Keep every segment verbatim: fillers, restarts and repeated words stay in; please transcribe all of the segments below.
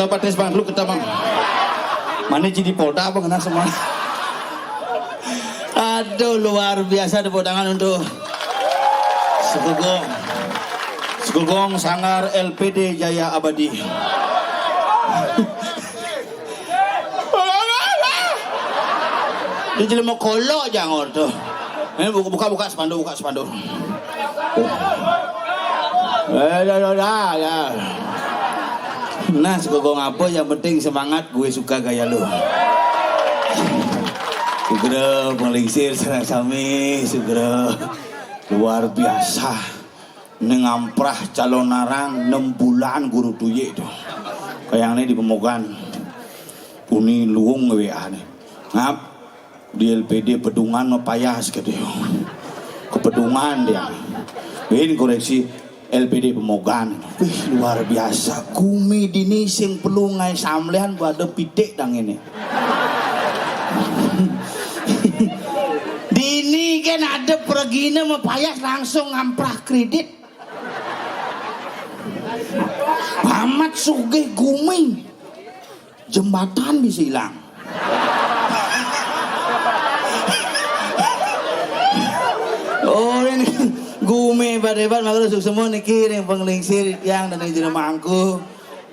Patis Bangkrut kita, Bang. Mana jadi Polda, Bang, kena semua. Aduh, luar biasa, tepuk tangan untuk Sekugong. Sekugong Sanggar L P D Jaya Abadi. Dia jelema kolok jangor tuh. Eh, buka, buka, buka spanduk, buka spanduk. Eh, dah, dah, dah, dah. Nah, sekogong apa yang penting semangat, gue suka gaya lu. Sugra, penglingsir, sareng sami, sugra. Luar biasa. Ning ngamprah calon arang enam bulan guru tuyik tuh. Kayangne di Pemogan. Uni luung W A ne. Ngap, di L P D Pedungan mah payas gitu. Kepedungan dia. Bin koreksi, L P D Pemogan. Wih, luar biasa. Gumi dini sing perlu ngai samlehan pada pitik dang ini. Dini kan ada pergine mah payas langsung ngamprah kredit. Amat sugih gumi. Jembatan bisa hilang. Oh, ini gumi hebat-hebat, makanya suksma niki ring penglingsir yang dan ring jero mangku.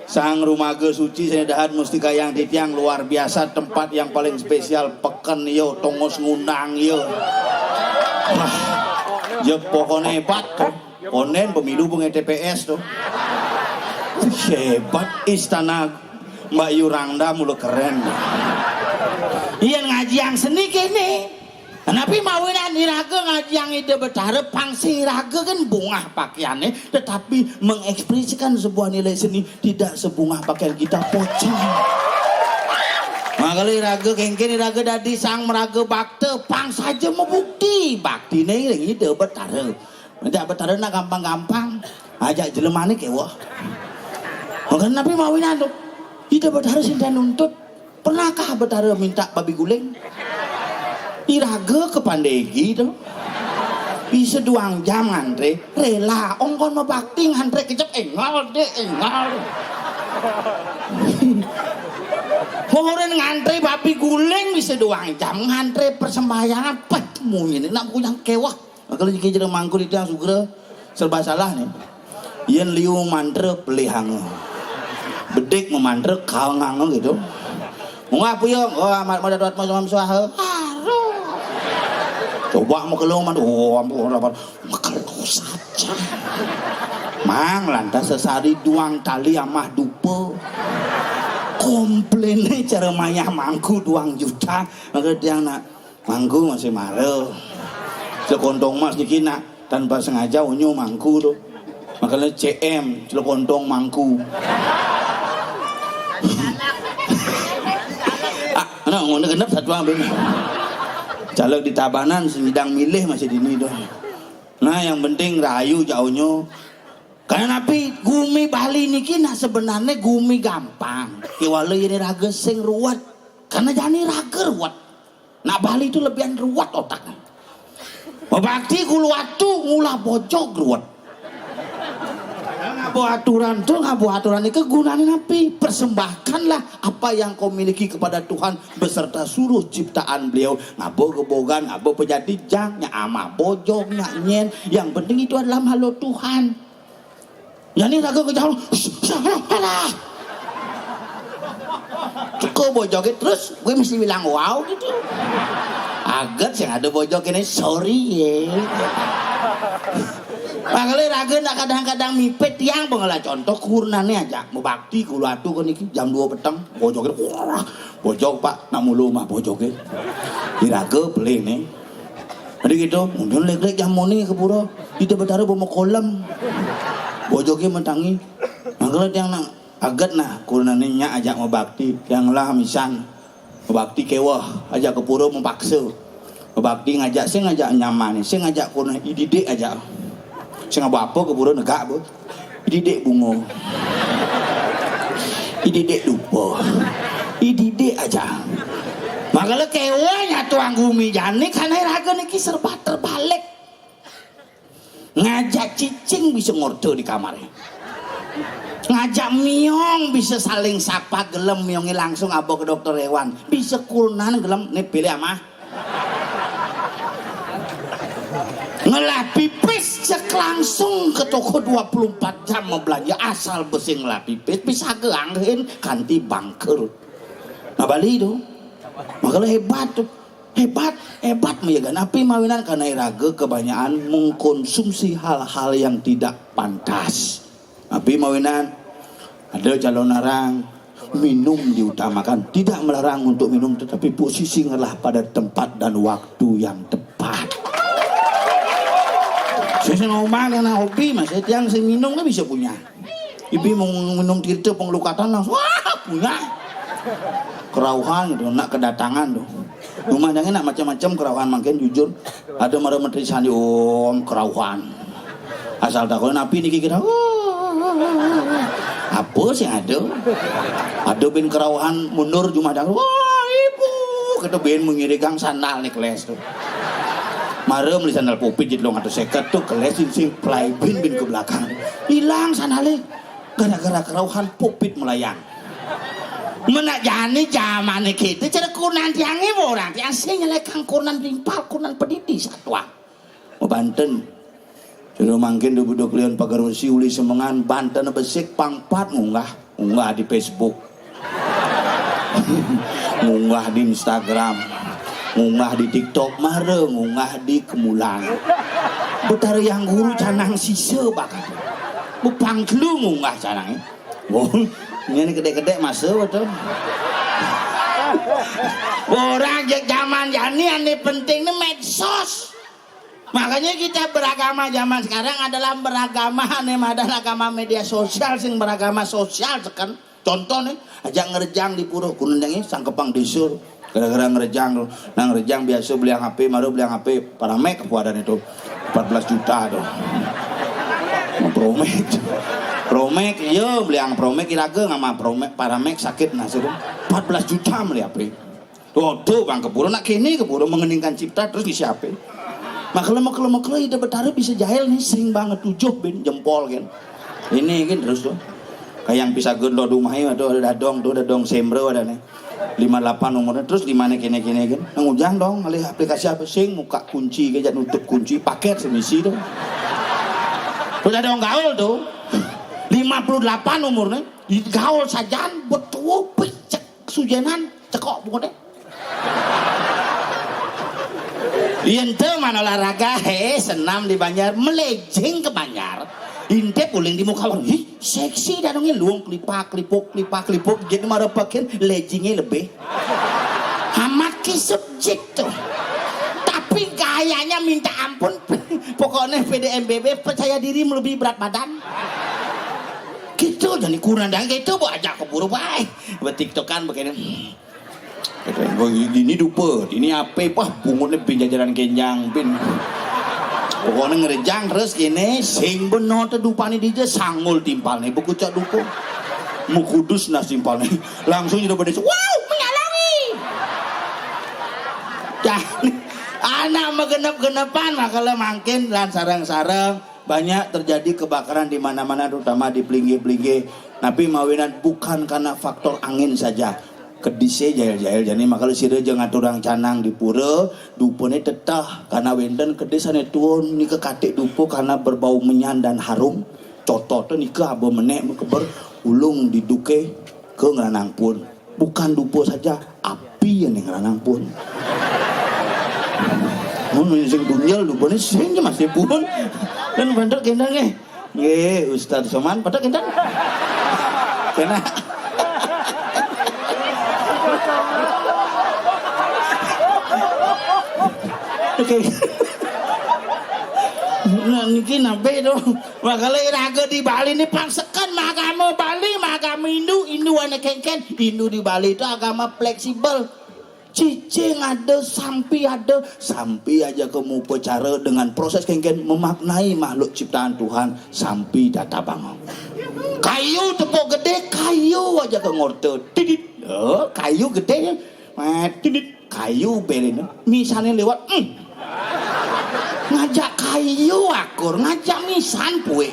Sang rumaga suci sing dahat mustika yang titiang luar biasa, tempat yang paling spesial, peken yo, tongos ngundang yo. Wah, ya pokoknya hebat tuh. Konden pemilu bunga T P S tuh. Hebat istana Mbak Yurangda mulu keren. Iya ngajiang seni kene. Napi mawinan iraga ngajiang Ida Betara, pang sing iraga kan bungah pakaiannya, tetapi mengekspresikan sebuah nilai seni tidak sebungah pakaian kita pocong. Makanya iraga kengken iraga dadi sang meraga bakta, pang saja mebukti baktine ring Ida Betara. Ngajak Betara nak gampang-gampang, ajak jelemane keweh. Maka napi mawinan tu? Ida Betara sing nuntut. Pernahkah Betara minta babi guling? Iraga ke Pandegi tu. Bisa duang jam ngantre, rela. Ongkon mabakti ngantre kejep, engal dek, engal. Mohorin ngantre babi guling bisa duang jam ngantre persembahyangan. Pet munyi nak kuyang keweh. Maka lagi jero mangku di tiang sugra serba salah nih. Yen liu mantra pelihanga. Bedik memantra kaenganga gitu. Ngapa ya? Oh, amat mada dot mas mam swaha. Aduh. Coba mekelo man. Oh, ampun, ora apa. Mekelo saja. Mang lantas sesari duang tali amah dupa. Komplainnya cara mayah mangku duang juta. Maka tiang nak Mangku masih mara. Sekontong mas niki nak tanpa sengaja unyu mangku tu. Makanya C M, celokontong mangku. Ah, anak ngono genep satu ambil. Caleg di Tabanan sing nyidang milih masih dini tu. Nah, yang penting rayu jauhnya. Karena napi gumi Bali niki nah sebenarnya gumi gampang. Kewala ini raga sing ruwet. Karena jani raga ruwet. Nak Bali itu lebihan ruwet otaknya. Mabakti kulu atu ngulah bojog ruwet. Ngabo aturan tu, ngabo aturan ni kegunaan napi? Persembahkanlah apa yang kau miliki kepada Tuhan beserta seluruh ciptaan Beliau. Ngabo gebogan, ngabo pejati jang, nya amah bojog, nya nyen. Yang penting itu adalah makhluk Tuhan. Jani raga kejauh. Cukup bojoge terus, gue mesti bilang wow gitu. Aget sing ada bojoge ini, sorry ye. Makanya raga nak kadang-kadang mipit tiang pengelah contoh kurunane aja. Mau bakti kulu atu ke niki jam dua peteng. Bojoge, wah, bojog pak, nak mulu mah bojoge. Di raga pelih nih. Jadi gitu, mungkin lek-lek jam moni ke pura. Ida Betara bawa kolem. Bojoge mentangi. Makanya tiang nak aget nah, kurunane nya ajak mabakti, yang lah misan. Mabakti keweh, ajak ke pura mapaksa. Mabakti ngajak, sing ngajak nyaman, sing ngajak kurunane ididik aja. Sing apa-apa ke pura negak, Bu. Ididik bunga. Ididik dupa. Ididik aja. Makanya keweh nya tuang gumi jani, karena raga niki serba terbalik. Ngajak cicing bisa ngorta di kamar. Ajak miong bisa saling sapa, gelem miongnya langsung aba ke dokter hewan. Bisa kurenan gelem, nih pilih ama. Ngelah pipis cek langsung ke toko dua puluh empat jam belanja asal besi ngelah pipis bisa geangin kanti bangker. Nah Bali itu. Makanya hebat tuh. Hebat, hebat meyagan api mawinan karena iraga kebanyakan mengkonsumsi hal-hal yang tidak pantas. Api mawinan ada calon arang minum diutamakan, tidak melarang untuk minum tetapi posisi ngelah pada tempat dan waktu yang tepat. Saya sing ngomong dengan hobi mas, saya tiang saya minum kan bisa punya. Ibi mau minum tirta pengelukatan langsung wah punya. Kerauhan gitu, nak kedatangan tuh. Rumah jangan nak macam-macam kerauhan makin jujur. Ada mara menteri sandi om kerauhan. Asal takut napi niki kita. Apa sih ada? Ada bin kerauhan mundur jumah dang. Wah ibu, kata bin mengirigang sandal nih keles tuh. Mara beli sandal popit jadi long atau seket tuh keles sing sing pelai bin bin ke belakang. Hilang sandalnya gara-gara kerauhan popit melayang. Menak jani zaman kita cara kunan tiangnya orang tiang sing nyelekang kunan rimpal kunan pedidi satwa. Banten. Sudah mangkin dua puluh kelian pagar besi uli semengan Banten besik pangpat ngunggah ngunggah di Facebook. Ngunggah di Instagram. Ngunggah di TikTok mara ngunggah di kemulan. Betara yang guru canang sisa bakat. Bepangkelu ngunggah canang. Wong, ini gede-gede masa betul. Orang zaman jani ane penting ni medsos. Makanya kita beragama zaman sekarang adalah beragama ane madan agama media sosial sing beragama sosial seken. Contoh nih, ajak ngerejang di pura kunendengnya sangkepang disur. Gara-gara ngerejang tuh, nah ngerejang biasa beli H P, maru beli H P paramek apa adanya tuh. Empat belas juta tuh. Promek. Promek, iya beli yang promek iraga nggak mah promek, paramek sakit nah suruh. Empat belas juta beli H P. Tuh, tuh bang keburu nak kini keburu mengeningkan cipta terus di siapa? Makanya makanya makanya ide betara bisa jahil nih sering banget tujuh bin jempol kan. Ini kan terus tuh. Kayak yang bisa gendong rumahnya tuh ada dadong tuh dadong semro ada nih. Lima delapan umurnya terus di mana kini kini kan. Ngujang dong alih aplikasi apa sing muka kunci aja nutup kunci paket semisi tuh. Tuh dadong gaul tuh. Lima puluh delapan umurnya. Gaul sajan betul picek sujenan cekok pokoknya. Yen te man olahraga he senam di Banjar melejeng ke Banjar. Intip uling di muka orang, ih seksi dadongnya luang kelipak kelipuk kelipak kelipuk jadi marapakin lejingnya lebih. Amat ki subjek tuh. Tapi gayanya minta ampun. Pokoknya P D M B B percaya diri melebihi berat badan. Gitu jadi kurang dan gitu bu ajak keburu baik. Bertiktokan begini. Kata gua ini dupa, ini apa pah pungut ni bin jajaran kenjang bin. Pokoknya ngerejang terus kini sing benar tu dupa ni dia sangul timpal ni buku cak dupa. Mukudus nas timpal ni langsung jadi pada wow menyalawi. Dah anak menggenep-genepan makalah mangkin lan sarang-sarang banyak terjadi kebakaran di mana-mana terutama di pelinggih-pelinggih. Tapi mawinan bukan karena faktor angin saja. Kedise jahil-jahil jani makala sira ja ngaturang canang di pura, dupane teteh karena wenten kedis ane tuun nika katik dupa karena berbau menyan dan harum. Cotote nika aba menek mekeber ulung diduke ke ngranang pun. Bukan dupa saja, api ane ngranang pun. Mun sing tunjel dupane sing masih pun. Dan banter kendang eh. Nggih, Ustaz Soman pada kinten? Kena. Oke. Nah, niki nabe to. Makale raga di Bali ni pang seken agama Bali, agama Hindu, Hindu ane kenken, Hindu di Bali itu agama fleksibel. Cicing ada, sampi ada, sampi aja kamu upacara dengan proses kengken memaknai makhluk ciptaan Tuhan sampi tata bangun. Kayu tepuk gede, kayu aja ke ngorte, tidit. Oh, kayu gede, eh, tidit, kayu belin. Misalnya lewat, hmm. Ngajak kayu akur, ngajak misan puik.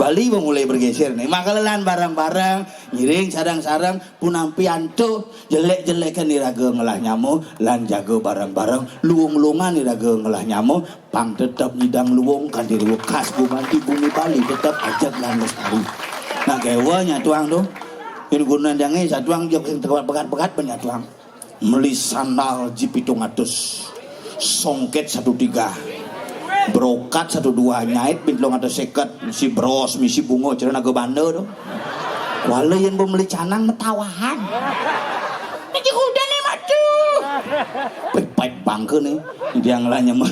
Bali wong mulai bergeser nih. Makalelan bareng-bareng, ngiring sareng-sareng, punampi antuk, jelek-jelekan iraga ngelah nyama, lan jaga bareng-bareng, luung-luungan iraga ngelah nyama, pang tetep nyidang luung, kanti luung khas gumanti bumi Bali, tetep ajeg lan lestari. Nah, kewa nyatuang tuh. Ini guna jange satuang jok sing tewat pegat-pegat penyatuang. Meli sandal ji pitung atus, songket satu tiga, brokat satu dua, nyait bin telung atus seket, misi bros, misi bunga, cara naga banda tu. Kuala yang bemeli canang metawahan. Ini kuda ni matu. Pepet bangke ni. Dia ngelanya mah.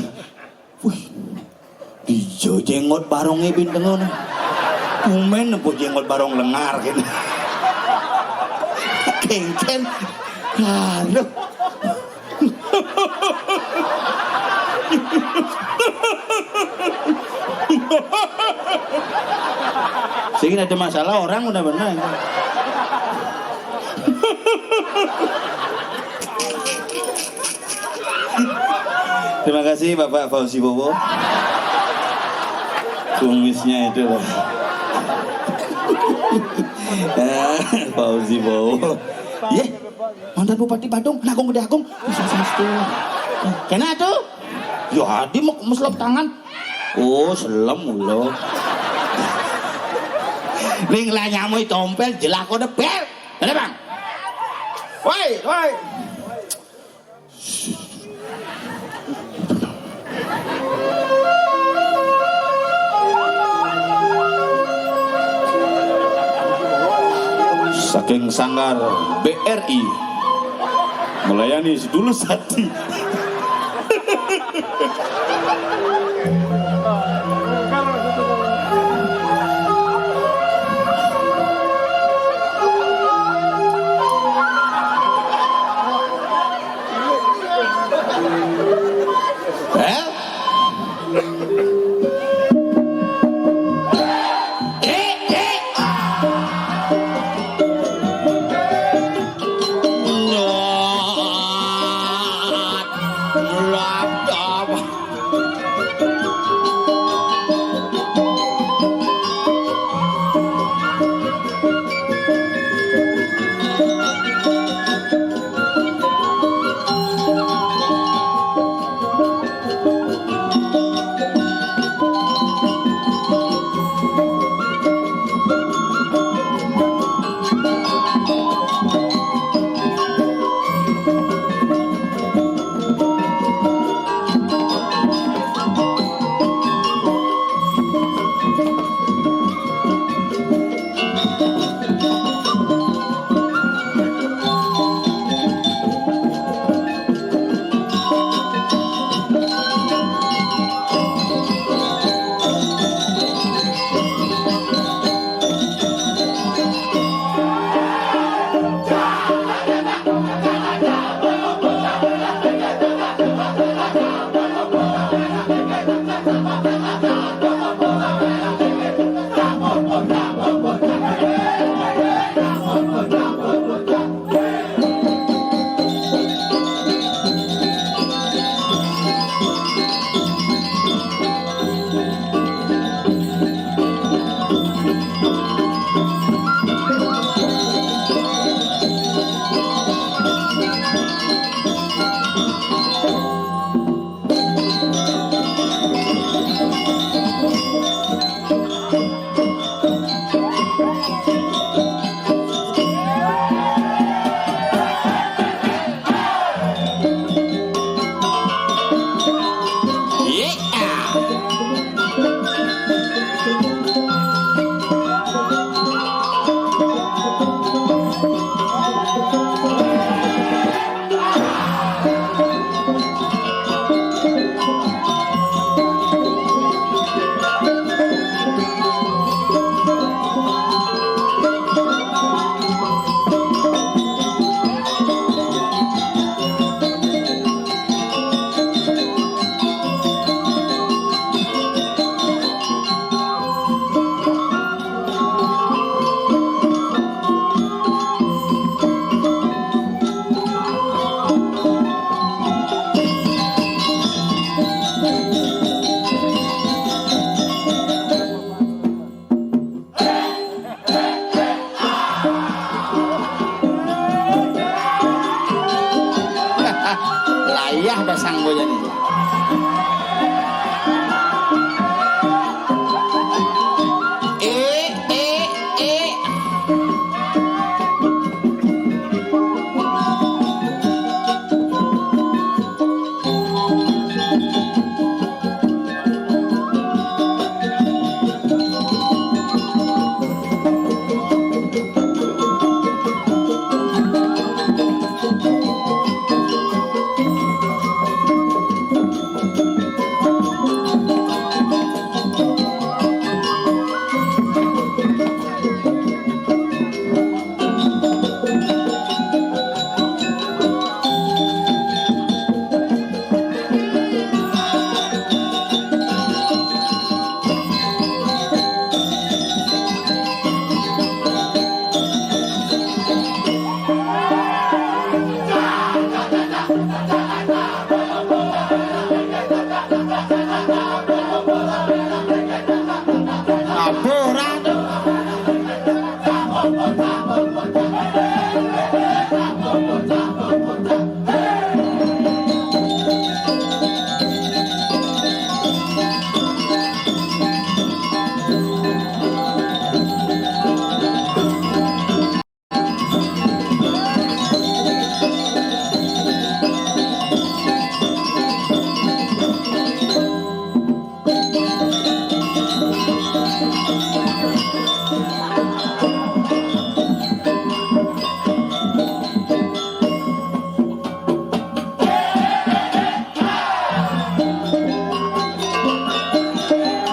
Wih, ijo jenggot barongnya binteng ni. Kumen apa jenggot barong lengar gitu. Kengken. Aduh. Sing ada masalah orang udah benar. Terima kasih Bapak Fauzi Bowo. Kumisnya itu loh. Fauzi Bowo. Ye, mantan Bupati Badung, Agung Gede Agung. Kena tuh. Ya adi meslop tangan. Oh, selem ulo. Ning lah nyamui tompel jelako debel. Ada bang. Woi, woi. Saking sanggar B R I melayani sedulur sati.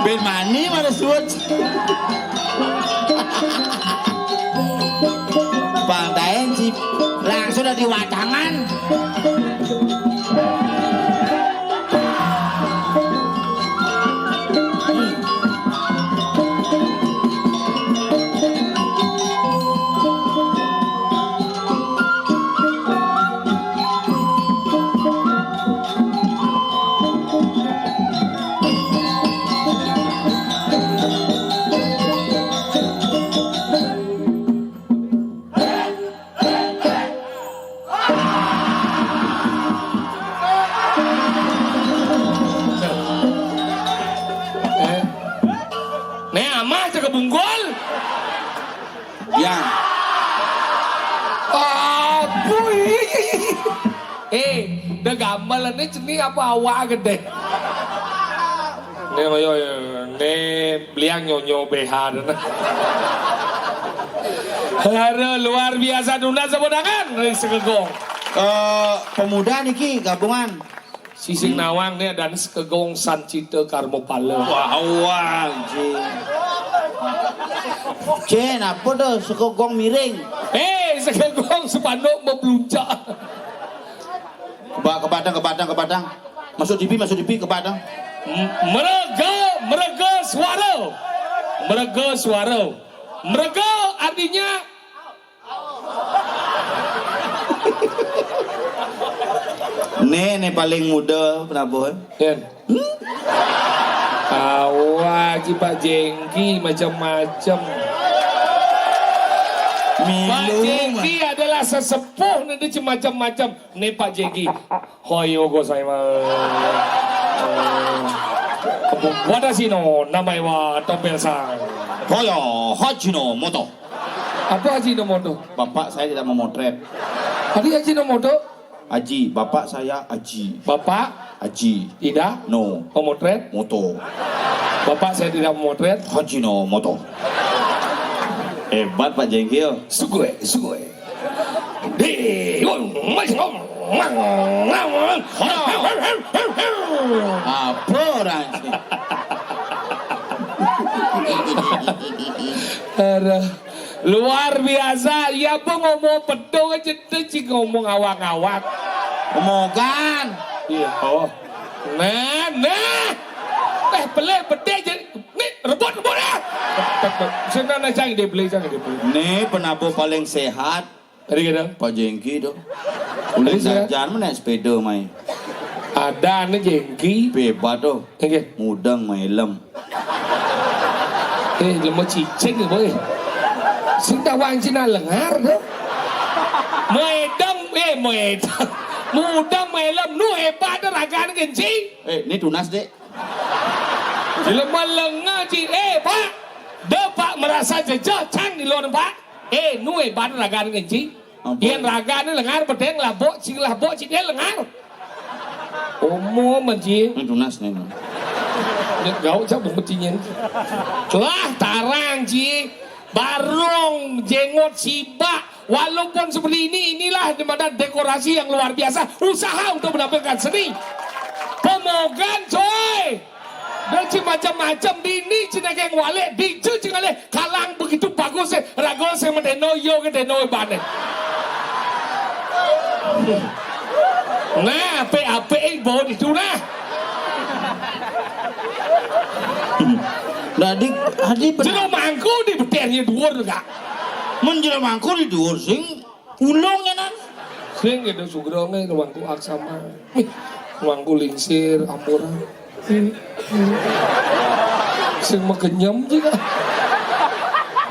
Ben mani mara suwet. Bang Daeng si langsung dadi wadangan. Eh. Né amah cekebungkul. Ya. Aduh, iya, iya, iya. Eh, da gamelan né cenik apa awak gedé? Né, ayo, ayo, né beliang nyonyo B H dana. Aduh, luar biasa, tunas tepuk tangan, ring Sekegong. Eh, pemuda niki gabungan. Sising nawang né adané Sekegong Sancita Karmapala. Wah, wah, Ji. Cén, apa to Sekegong miring? Eh, Sekegong sepanduk mabluncak. Kebak, kebadang, kebadang, kebadang. Masuk T V, masuk T V, kebadang. M-, merega, merega suara. Merega suara. Merega artinya Né, né paling muda, penabuh, eh. Yén. Hmm? Awak Ji Pak Jengki macam-macam. Milu, Pak Jengki adalah sesepuh nanti macam-macam. Né Pak Jengki. Hoyo gozaimasu. Watashi no namae wa Tompel san. Hoyo, Hajinomoto. Apa Hajinomoto? Bapak saya tidak memotret. Tadi Hajinomoto? Aji, bapak saya Aji. Bapak? Aji. Tidak? No. Memotret? Moto. Bapak saya tidak memotret. Hajinomoto. Hebat Pak Jengkil. Sugoi, sugoi. Di, wong, mas, ngom, ngom, ngom. Apa orang sih? Aduh. Luar biasa. Ya, apa ngomong pedung aja, tuh, cik ngomong awak-awak. Omogan. Iya, oh. Nah, nah. Eh, pelé, beté, jadi, nih, rebut, rebut, ah. Rebut, rebut. Sing nang, nang, cang, dia beli, cang, dia beli. Né penabuh paling sehat. Tadi kata? Pak Jengki to. Ulih sehat. Jajan mah naik sepeda mai. Ada né Jengki. Bébat to. Nggih. Mudeng maélem. Eh, lemo cicing, boy. Sing tawang Cina lengar to. Maédem, eh, maédem. Mudeng maélem, nu hébat to ragané, Jengki. Eh, ini tunas, Dek. Lemo lenga, Ji. Eh, Pak. Da, Pak, merasa jejeh, cang di luar, Pak. Eh, nu hébat ragané, Ji. Apa? Yén ragané lengar, bedéng labuk, cing labuk, cing dia lengar. Omo, men, Ji. Ini tunas nih, no. Nek gauk, cak, bungut, Ji, nyén. Lah, tarang, Ji. Barung, jenggot, sibak. Walaupun seperti ini, inilah di mana dekorasi yang luar biasa. Usaha untuk menampilkan seni. Pemogan, coy. Dadi macam-macam, dini cenekeng walik, dija cengalih, kalang begitu bagus, eh, raga sing medéna, ya gedéna ibané. Nah, apik-apik, eh, bawa ditu, nah. Dadi, adi bener. Jero mangku di beternya dhuwur, Kak. Mun jero mangku di dhuwur, sing Ulung nyanan. Sing gitu, sugra nggih, nuangku aksama. Nuangku lingsir, ampura. Sing magenyem juga.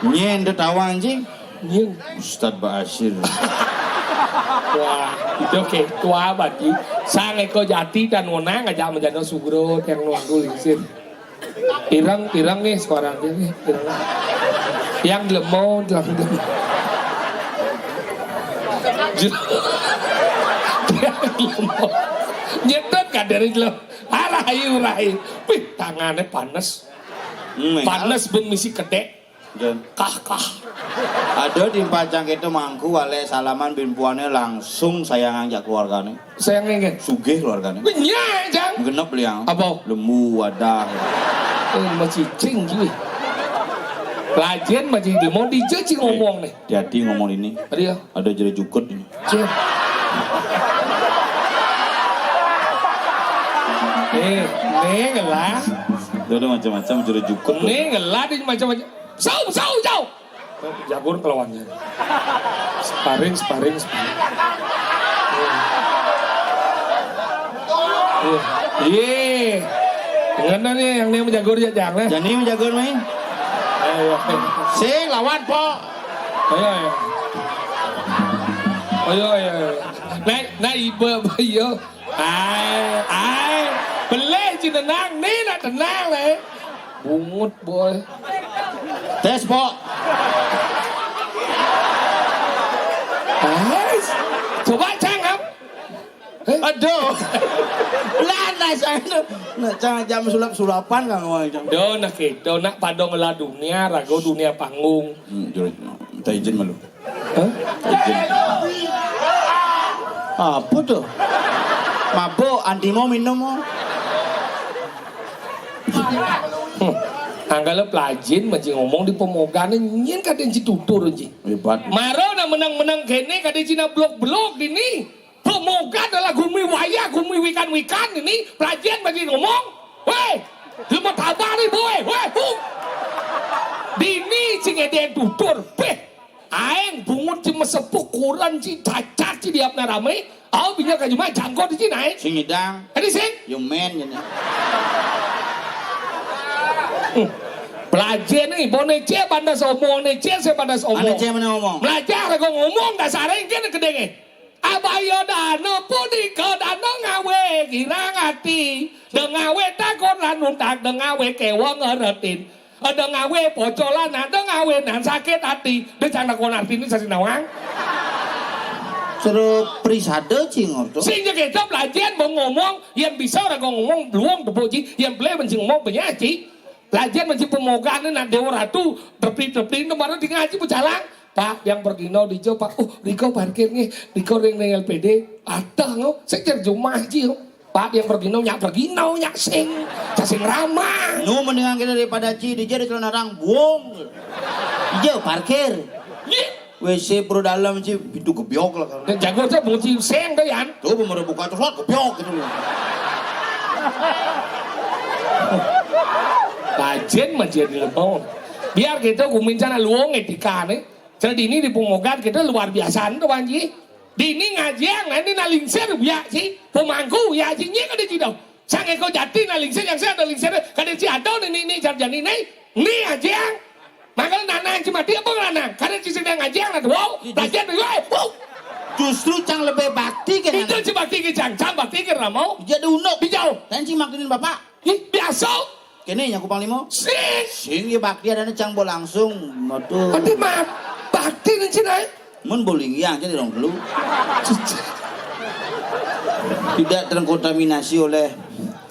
Nyén tetawang, Cing? Nyén. Ustad Ba'asyir. Wah, itu oke, tua banget. Sang Eko Jati dan Wonang aja menjadi sugra yang nuangku lingsir. Pirang, pirang nih suaranya nih, pirang. Yang jelema, yang jelema. Jel-, yang jelema. Nyetut kadér jelema. Har, Rai, rai. Wih, tangané panes. Hmm, panes bén misi kedék. Jan. Kah, kah. Ada di pacang itu mangku walé salaman bin puané langsung sayangan jak keluargané. Sayang nggih. Sugih keluargané. Benyai, Jang. Genep liang. Apa? Lembu, wadah. Eh, masih cing, cuy. Lajén masih di mau dija cing ngomong nih. Hati-hati ngomong ini. Ada ya? Ada jero jukut ini. Cing. Nih, nih ngelah. Ada macam-macam jero jukut. Nih ngelah di macam-macam. Sau, sau, sau. Jagur kelawannya. Sparring, sparring, sparring. Iya. Iya. Ngena nih yang nih menjagur ya jangan. Jani menjagur main. Ayo. Si lawan po. Ayo, ayo. Ayo, ayo, ayo. Naik, naik ibu, ibu, iya. Ai, ai. Beleh ci tenang, nih nak tenang nih. Bungut boy. Tes po. Tes. Coba cangap. Eh? Aduh. Lah, nah, saya tuh, nah, cang jam sulap-sulapan kan, wah, cang. Do, nak kita, nak pada ngelah dunia, rago dunia panggung. Hmm, jujur, minta izin malu. Hah? Izin. Apa tuh? Mabuk, antimo minum. Hmm. Anggala pelajin, maji ngomong di pemogané, nyén kadén ci tutur, ci. Hebat. Mara nak menang-menang kéné, kadén ci nak blok-blok dini. Pemogan adalah gumi wayah, gumi wikan-wikan ini, pelajin maji ngomong. Wéh, lima tabar nih, boy. Wéh, hu. Dini ci ngedén tutur. Béh. Aéng bungut ci mesepuh kuren ci cacat ci diapna ramé. Au binya ka jumah jangkot ci naé. Sing nyidang. Tadi sing? Yo men ngene. Hmm. Pelajin nih, boné cé pandas omong, né cé sé pandas omong. Ané cé meneh ngomong. Belajar kok ngomong dasaré kene gedenge. Abaya dana punika dana ngawé girang ati. Da ngawé takon lan untak, da ngawé kéwang ngeretin. Da ngawé pocolan, da ngawé nan sakit ati. Da cang takon artine sasinawang. Sero prisada, Ci, ngorto. Sing ja kéto pelajin mau ngomong, yén bisa ora ngomong luwung tepuk, Ci. Yén pelih mesti ngomong benyah, Ci. Lajeng mesti pemogane nak Dewa Ratu, tepi-tepi itu baru di ngaji pecalang. Pak, yang pergi no dijo, Pak. Uh, riko parkir nih, riko ring ning L P D. Atah no, sing jer jumah ji. Pak, yang pergi no, nyak pergi no, nyak sing, sing ramah. Nu mendingan kita daripada Ci, dija di celana rang, buang. Dija parkir. Ih. W C pro dalam, Ci, pintu gebyok lah kan. Dan jago aja bunyi sing tuh, Yan. Tuh, pemerintah buka terus, wah, gebyok gitu loh. Lajeng mah jadi lempeng. Biar gitu, kumincana luwung etika nih. Jadi ini di pemogan kita luar biasa tuh, Panji. Di ini ngajian, nah ini nalingsir, ya sih. Pemangku, ya sih, nyek ada ci dong. Sang eko jati nalingsir, yang saya ada lingsir, kada ci ada nih, nih, nih, jarjani nih. Nih ajian. Mangkal nanang ci mati apa lanang? Kada ci sedang ajian, nah, wow, belajar, wow, wow. Justru cang lebih bakti ke itu nanang. Ci bakti ke cang, cang bakti ke ramau. Jadi unuk. Dijauh. Dan ci maklinin bapak. Ih, biasa. Kene nyaku panglima. Sing. Sing ya bakti ada cang bo langsung. Aduh. Tapi maaf, bakti nih cina. Mun boling ya aja di rong telu. Tidak terkontaminasi oleh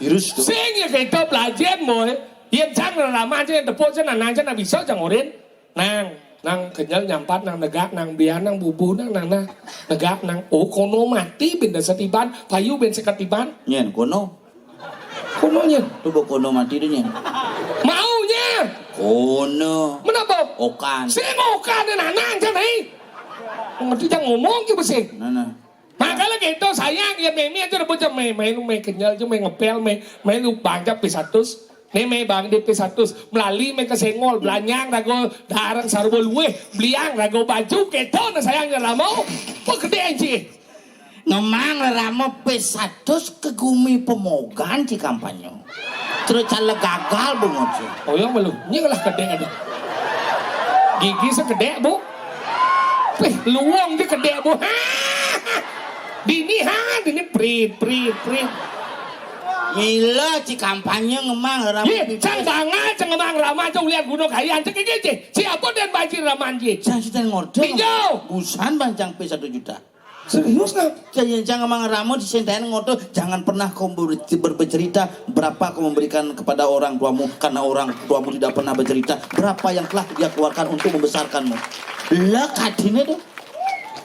virus tuh. Sing ya kita belajar, boy. Yen cang lama aja yang tepuk aja, nanang aja, nak bisa cang orin. Nang, nang kenyal nyampat, nang negak, nang biar, nang bubuh, nang, nang, nang negak, nang. Oh, kono mati, benda setiban, payu ben seketiban. Nyen, kono. Kono nyen. Tuh, bo kono mati tuh, nyen. Maunya. Kono. Menapa? Okan. Sing okan, nanang aja nih. Ngerti cang ngomong ki besing. Nah, nah. Makanya gitu, sayang, ya meme aja udah bocah, me, me, lu me kenyal aja, me ngepel, me, me lu banyak pisatus. Nih, me bang di pisatus, melali me kesengol, belanyang, rago, darang, sarbo luweh, beliang, rago, baju, gitu, nah sayangnya lama, apa gede aja. Ngemang rerama pisatus ke gumi pemogan ci kampanye. Terus caleg gagal, Bu, ngoci. Oh, ya, belum. Ini lah gede ada. Gigi segede, Bu. Wih, luang di gede, Bu. Dini, ha, dini prit, prit, prit. Mila ci kampanye ngemang rerama. Ye, pipis. Cang bangal, cang ngemang rama, cang ulian gunung kayan, cang kece, ci. Siapa dan banjir raman, ci? Cang siten ngordo. Hijau. Busan bancang pe satu juta. Serius, Kang? Jangan, jangan mengeramut, sing dadi ngono, jangan pernah kau ber-, ber-, bercerita berapa kau memberikan kepada orang tuamu, karena orang tuamu tidak pernah bercerita berapa yang telah dia keluarkan untuk membesarkanmu. Lah, kadine to.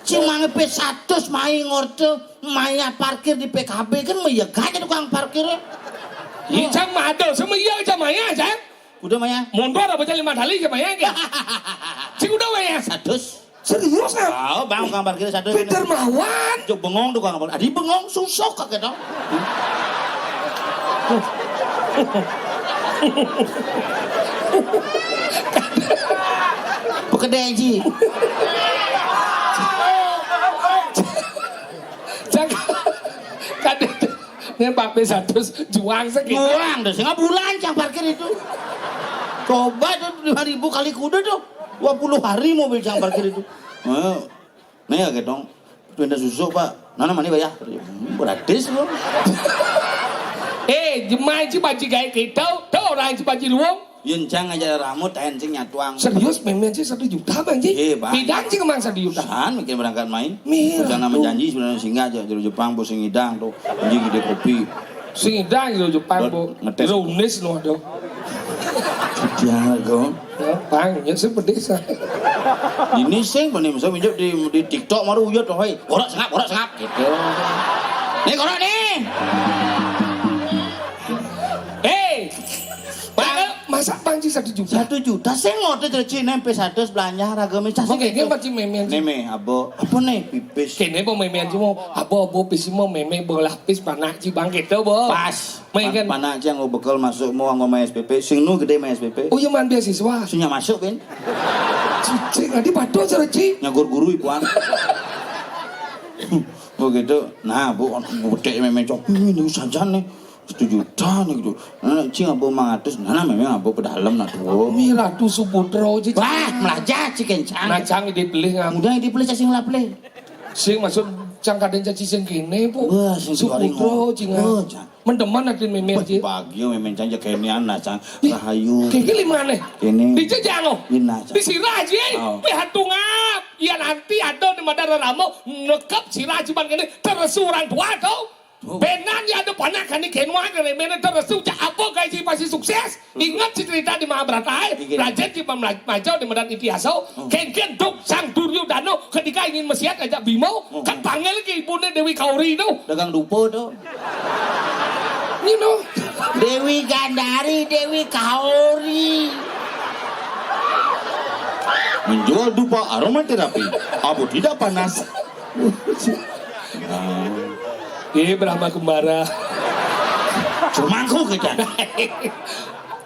Cimane pe satus mai ngorte, maya parkir di P K B kan meyegah aja tukang parkir. Iya, Cang, mado sama iya, Cang, maya, Cang. Udah, maya. Mundur apa, Cang, lima kali, Cang, maya, Cang? Cing, udah, maya. Satus. Serius, Kang? Oh, Bang, tukang parkir satus. Peter Mawan. Cuk, bengong tukang parkir. Adi bengong, susok kagak tau. Pekedai, Ji. Cang, kadang, nih, Pak, pe satus juang segitu. Juang, dah, setengah bulan, Cang, parkir itu. Coba tuh, lima ribu kali kuda tuh. Dua puluh hari mobil, Cang, parkir itu. Nah, nih ya, gedong. Pindah susu, Pak. Nana mana, Pak, ya? Hmm, gratis, loh. Eh, jemai ci baji gawe kita, tuh orang ci baji luwung. Yen, Cang, aja rambut, aen sing nyatuang. Serius, memen sih satu juta, Bang, Ji? Iya, Bang. Pidan sih kemang satu juta? San, mikir berangkat main. Mir, rencana tuh. Menjanji sebenarnya singgah aja, jero Jepang, bos sing ngidang tuh. Janji gede kopi. Sing ngidang jero Jepang, Bu. Ngetes. Ironis, loh, aduh. Dia, kok. Ya, Bang, ya, sih pedis. Ini sing, Bang, ini, misal, minjuk di, di TikTok, maru uyut, tuh, hei. Korok sengap, korok sengap, gitu. Nih, korok, nih. Hei, Bang, masa panci satu juta? Satu juta, sing ngotot, Cina, sampai satu belanja, harga mie, Oke, ini pasti memen. Nih, mie, abo. Apa nih, pipis? Kene, Bang, memen, cuma, abo, abo, pipis, mau meme, bola pis, panak, ci, Bang, gitu, Bang. Pas. Main, kan? Panak, ci, anggo bekel masuk, mau anggo main S P P, sing nu gede main S P P. Oh, iya, main beasiswa. Sunya masuk, Ben. Cicing, adi batu, cara, ci. Nyagur guru, ipuan. Oh, gitu. Nah, Bu, budek, meme, cok. Ini saja nih. Satu juta nih gitu. Nah, cing abo mangatus, nah, nah, memang abo pedalem nah tuh. Miratu Suputra, Ci. Wah, melajah, Ci, kencang. Nah, Cang, dipilih, Ngam. Mudah dipilih, cacing laple. Sing maksud Cang kaden caci sing kene, Bu. Wah, sing Suputra, suari Ci, Ngam. Wah, Cang. Mendemen atin memen, Ci. Bagio memen, Cang, ya kenian nah, Cang. Ih, rahayu. Kiki limane. Kene. Di Cejango. Ina, Cang. Di Sirah, Ci. Oh. Wih, hatungan. Iya, nanti ada di Madara Ramo, nekep Sirah, Ci, Bang, kene. Terus orang tua, tuh. Oh. Benan ya ada panak kani kenwa kene mene terus ucap apa gaji pasti sukses. Ingat si cerita di Mahabharata, eh? Ingat. Raja di Pemla-, Majo di Medan Itiaso, oh. Kengken duk Sang Duryodano ketika ingin mesiat ajak Bimo, oh, kan panggil ke ibunya Dewi Kauri itu. Dagang dupo itu. You know. Dewi Gandari, Dewi Kauri. Menjual dupa aromaterapi, abu tidak panas. Nah. Iya, Brahma Kembara. Cumangku kita.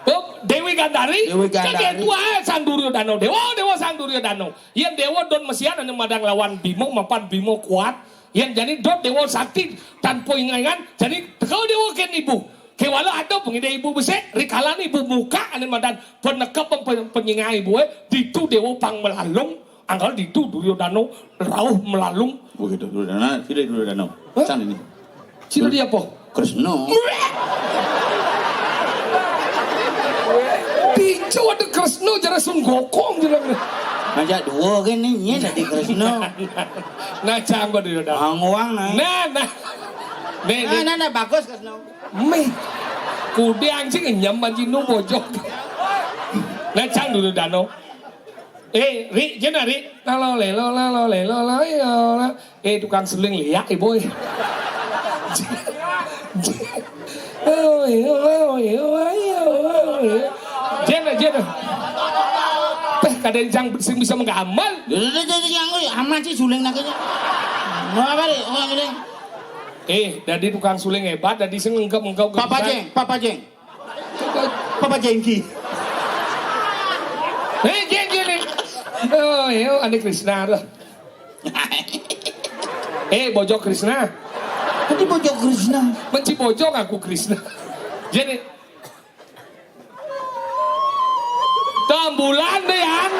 Oh, Dewi Gandari. Dewi Gandari. Kan dia tua, Sang Duryodano. Dewa, Dewa Sang Duryodano. Yen Dewa don mesian anu madang lawan Bimo, mapan Bimo kuat. Yen jani don Dewa sakti tanpa ingangan. Jani teko Dewa ken ibu. Kewala ada pengide ibu besik, rikalan ibu muka anu madan penekep pem-, penyingai ibu, eh. Ditu Dewa pang melalung. Angkal ditu Duryodano rauh melalung. Begitu, Duryodana, tidak Duryodana. Hah? Sang ini. Sino dia, Po? Kresno. Picu ada Kresno, jara Sun Gokong, jara. Ngajak dua kan ni, ni tadi Kresno. Nah, Cang, Duryodana. Angwang, nah. Nah, nah. Nih, nah, nih. Nah, nah, bagus, Kresno. Meh. Kude anjing nyam anjing nu bojok. Nah, Cang, Duryodana. Eh, Ri, jena, Ri. Lalo lelo, lalo lelo, lalo lelo. Eh, tukang suling liak, eh, boy. Oh, iya, oh, iya, oh, iya, oh, iya. Jena, jena. Peh, kadang jang sing bisa menggamal. Dulu, dulu, dulu, yang, oh, amat sih suling nak aja. Mau apa, Ri? Oh, yang ini. Eh, dari tukang suling hebat, dari sing engkep-engkep. Papa Jeng, Papa Jeng. Papa Jengki. Eh, Jengki nih. Oh, iya, Andi Krishna tuh. Eh, bojok Krishna. Tadi bojok Krishna. Menci bojok aku Krishna. Jadi, tambulan deh, Yang.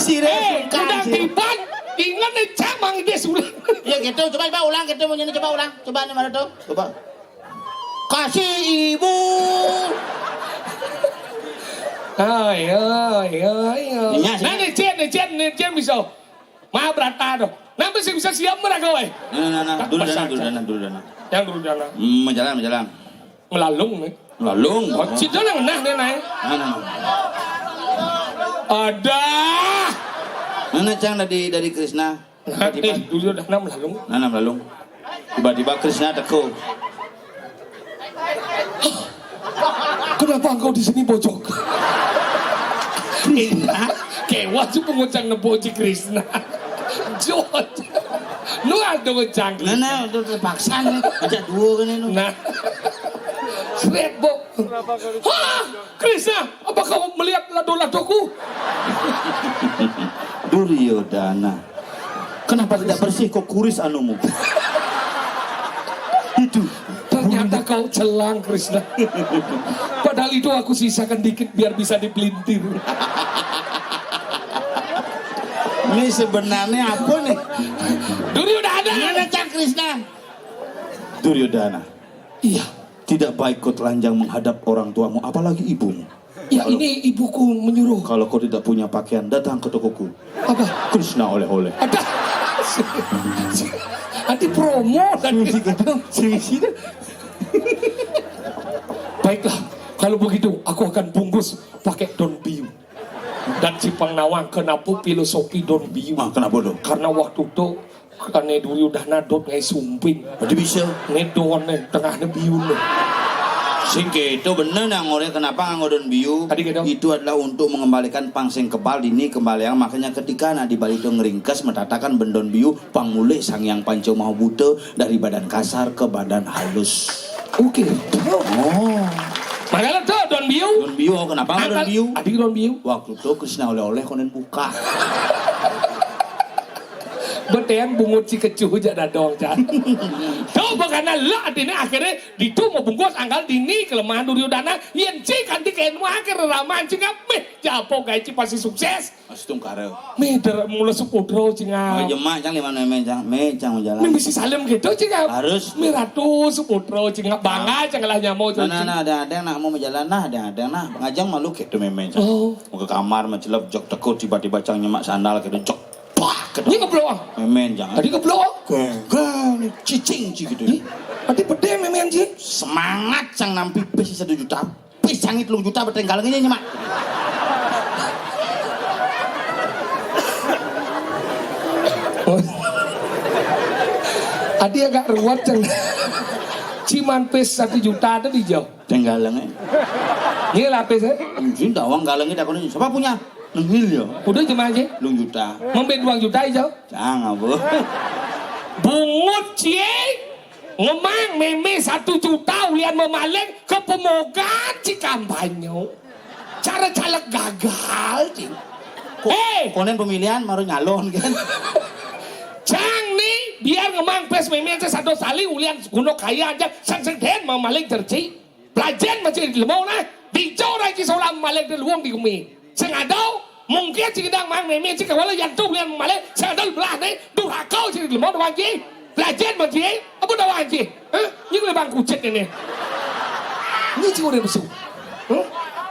Sire eh, bukan, udah sih. Tiban, ingat nih, camang dia sulit. Ya gitu, coba, coba ulang gitu, mau nyanyi, coba ulang. Coba nih, mana tuh? Coba. Kasih ibu. Ayo, ayo, ayo. Iya, sih. Nah, nih, Cien, nih, Cien, nih, Cien bisa. Mahabharata to. Napa sing bisa siap mereka wae? Nah, nah, nah, nah. Dulu dana, dulu dana, dulu dana. Yang dulu dana. Hmm, majalan, majalan. Melalung nih. Melalung. Oh, cita nang nah nih naik. Nah, nah. Ada. Mana cang dari dari Krishna? Nah, eh, dulu dana melalung. Nah, nah, melalung. Tiba-tiba Krishna teko. Kenapa engkau di sini, Bojok? Krishna, kewas si pungut cang nepuk si Krishna. Jot. Nu ada cang. Nah, nah, itu terpaksa nih. Ada dua kan itu. Nah. Sret, Bo. Hah? Krishna, apa kau melihat lado-ladoku? Duryodana. Kenapa tidak bersih kok kuris anumu? Itu. Ternyata kau celang, Krishna. Padahal itu aku sisakan dikit biar bisa dipelintir. Ini sebenarnya apa nih? Duryodana. Mana cang Krishna? Duryodana. Iya. Tidak baik kau telanjang menghadap orang tuamu, apalagi ibumu. Ya, ini ibuku menyuruh. Kalau kau tidak punya pakaian, datang ke tokoku. Apa? Krishna oleh-oleh. Ada. Nanti promo dan sing sing itu, sing sing itu. Baiklah, kalau begitu aku akan bungkus pakai daun biu. Dan si Pang Nawang, kenapa filosofi daun biu? Ah, kenapa tuh? Karena waktu itu ane Duryodana dot ngai sumping. Berarti bisa. Ngedon nih, tengahnya biun nih. Sing gitu bener nang oleh kenapa nganggo daun biu? Tadi gitu. Itu adalah untuk mengembalikan pang sing kebal dini kembalian. Makanya ketika anak di Bali itu ngeringkes metatakan bendon biu, pang mulih Sang Hyang Panca Maha Buta dari badan kasar ke badan halus. Oke. Oh. Makanya tuh daun biu. Daun biu, kenapa daun biu? Tadi daun biu. Waktu itu Krishna oleh-oleh konen buka. Betean bungut si kecuh jak dadong, Cak. Tuh, makanya lah, artinya akhirnya ditu mau bungkus anggal dini kelemahan Duryodana, yen ci kanti kain wakil raman, sing meh japo gawe ci pasti sukses. Astungkara. Meh der mula Suputra, sing. Oh, jemak, cang, lima nemen, cang. Meh, cang, mau jalan. Meh bisi salim gitu, sing. Harus. Meh ratu Suputra, sing. Bangga, cang, lah nyamo, nah, nah, nah, ada, ada, nak mau jalan, nah, ada, ada, nah. Ngajang malu gitu, memen, cang. Oh. Mau ke kamar, mencelep, jok teko, tiba-tiba, cang, nyemak sandal, gitu, jok. Wah, kena. Ini keblok, ah? Memen, jangan. Tadi keblok, ah? Geng, geng, cicing, ci gitu. Ih, tadi pede memen, ci. Semangat, cang, nampi pis satu juta. Pis cangit telung juta, betenggal ngene, nyemak. Oh. Tadi agak ruwet, cang. Ciman pis satu juta tadi, jauh. Tenggalenge. Nggih, lapis, eh? Anjing, tawang galenge takoni, "Siapa punya?" Nengil ya. Udah cuma aja. Telung juta. Ngombe duang juta iso. Jangan, Bu. Bungut cie. Ngemang meme satu juta ulian memaling ke pemogan ci kampanye. Cara caleg gagal, ci. Ko-, eh, konen pemilihan maru nyalon kan. Cang nih, biar ngemang pes meme aja satu sali ulian gunung kaya aja sang sing den memaling cerci. Blajen masih di lemong nah, dico rai ci solam malik di luwung di gumi. Sing adau, mungkin sing gedang mang meme sing kawala yang tuh yang malik, sing adau belah nih, durhaka sing di lemong doang ci. Blajen masih, apa doang ci? Hah? Ini gue bang kucet ini. Ini sih udah besuk. Hah?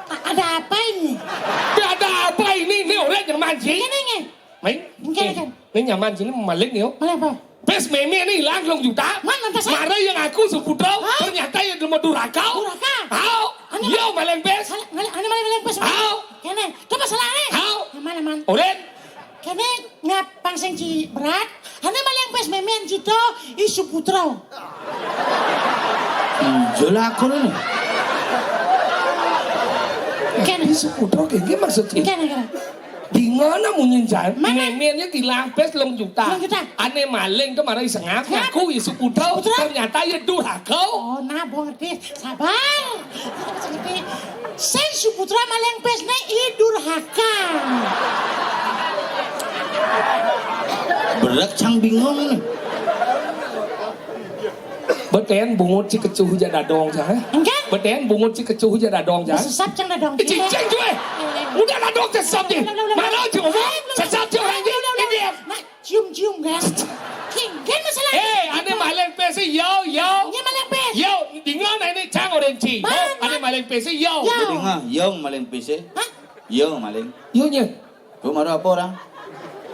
A-, ada apa ini? Ada apa ini? Ini orang yang manji. Ini nih. Main? Ini kan. Ini nyaman sini malik nih, yo. Mana apa? Pes meme nih hilang telung juta. Mana tas? Mara yang aku Suputra, hah? Ternyata yang mau duraka. Duraka? Hao. Ane yo, maling pes. Maling, maling, ane maling, maling pes. Hao. Kene, coba salah nih. Hao. Aman, aman. Oren. Kene ngapang sing ci berat. Ane maling pes memen cito i Suputra. Iya lah aku nih. Kene. I Suputra kayak gimana maksudnya? Kene, kene. Di mana munyin jan? Mana? Memennya hilang pes telung juta. Telung juta. Ane maling tuh marah isengak. Hah? Ngaku i Suputra. Suputra? Ternyata ya durhaka. Oh, nah, bong ngerti. Sabar. Ngerti. Sing Suputra maling pes ne i durhaka. Berat cang bingung nih. Beten bungut ci kecuh ja dadong ja, eh? Enggak. Beten bungut ci kecuh ja dadong ja. Sesap cang dadong. Cincin cuy. Udah dadong sesap ci. Udah, udah, udah. Mana ci ngomong? Sesap ci orang ci. Udah, udah, udah. Ini dia. Nah, cium-cium kan. King, kan masalah. Eh, ane maling pes yo, yo. Ini maling pes. Yo, dengar nah ini cang orang ci. Mana? Ane maling pes yo. Yo. Dengar, yo maling pes. Hah? Yo maling. Yo nya. Tuh marah apa orang?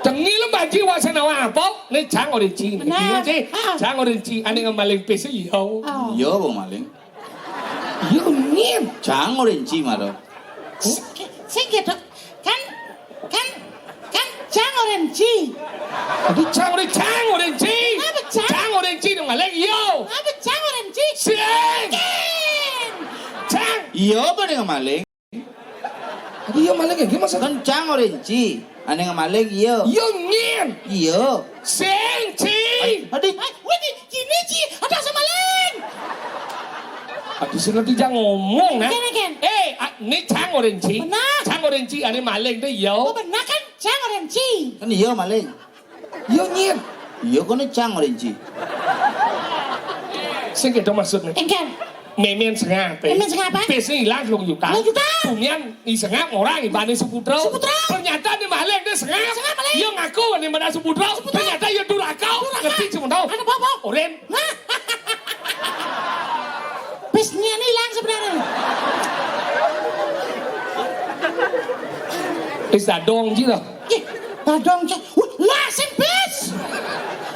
Tengi lem banci wasana apa? Né cang orénci. Bener. Iya, Ci. Ah. Cang orénci. Ané ngemaling pis iya. Oh. Iya, wong maling. Iya, nyén. Cang orénci mara. Sing, sing gitu. Kan, kan, kan cang orénci. Aduh, cang orénci, cang orénci. Apa cang? Cang orénci né maling iya. Apa cang orénci? Sing. Kin. Cang. Iya, apa né maling? Aduh, iya maling ya, gimana sih? Kan cang orénci. Ané ngemaling iya. Iya, nyén. Iya. Sing, Ci. Aduh. Ay, wih, di sini, Ci. Ada sing maling. Aduh, sing ngerti jang ngomong, nah. Ken, ken. Eh, a-, né cang orénci. Bener. Cang orénci, ané maling té iya. Oh, bener kan? Cang orénci. Kan iya maling. Iya, nyén. Iya, koné cang orénci. Sing kéto maksudné. Engken. Mémén sengap, eh. Mémén sengap, eh? Pis ilang telung juta. Telung juta. Bumian i sengap orang ibané Suputra. Suputra. Ternyata né maling né sengap. Sengap maling. Iya ngaku né mana Suputra. Suputra. Ternyata iya duraka. Duraka. Ngerti cuma tahu. Ada apa-apa? Orén. Nah. Pis nyén ilang sebenarnya. Pis dadong ji lah. Ih, dadong ji. Wah, lah sing pis.